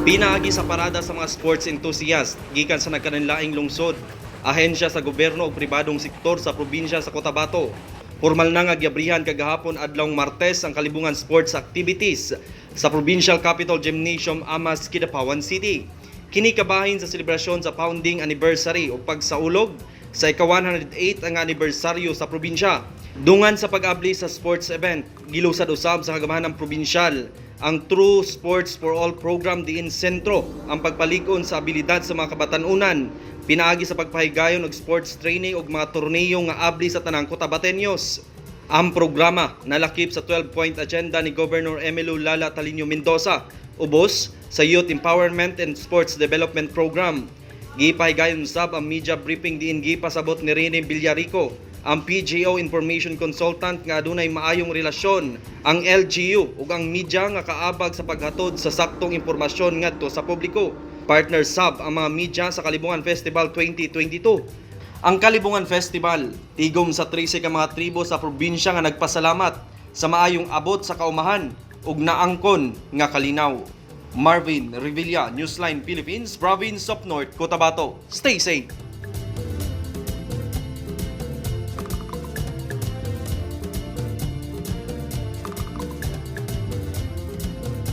Pinaagi sa parada sa mga sports enthusiast gikan sa nagkalainlaing lungsod, ahensya sa gobyerno ug pribadong sektor sa probinsya sa Cotabato, formal na nga giabrihan kagahapon, adlawng Martes, ang Kalibungan Sports Activities sa Provincial Capitol Gymnasium, Amas, Kidapawan City. Kini kabahin sa selebrasyon sa founding anniversary o pagsaulog sa ika-108 ang anibersaryo sa probinsya. Dungan sa pag-abli sa sports event, gilusad usab sa Kagamahanang Probinsyal ang True Sports for All program diin sentro ang pagpalig-on sa abilidad sa mga kabatanunan pinaagi sa pagpahigayon og sports training ug mga torneyo nga abli sa tanang Cotabateños. Ang programa nalakip sa 12-point agenda ni Governor Emmylou Lala Taliño Mendoza ubos sa Youth Empowerment and Sports Development Program. Gipahigayon sab ang media briefing diin gipasabot ni Rene Villarico, ang PGO Information Consultant, nga adunay maayong relasyon ang LGU ug ang media nga kaabag sa paghatod sa saktong impormasyon ngadto sa publiko. Partner sab ang mga media sa Kalibungan Festival 2022. Ang Kalibungan Festival, tigom sa 13 ka mga tribo sa probinsya nga nagpasalamat sa maayong abot sa kaumahan ug naangkon nga kalinaw. Marvin Revilla, Newsline Philippines, Province of North Cotabato. Stay safe.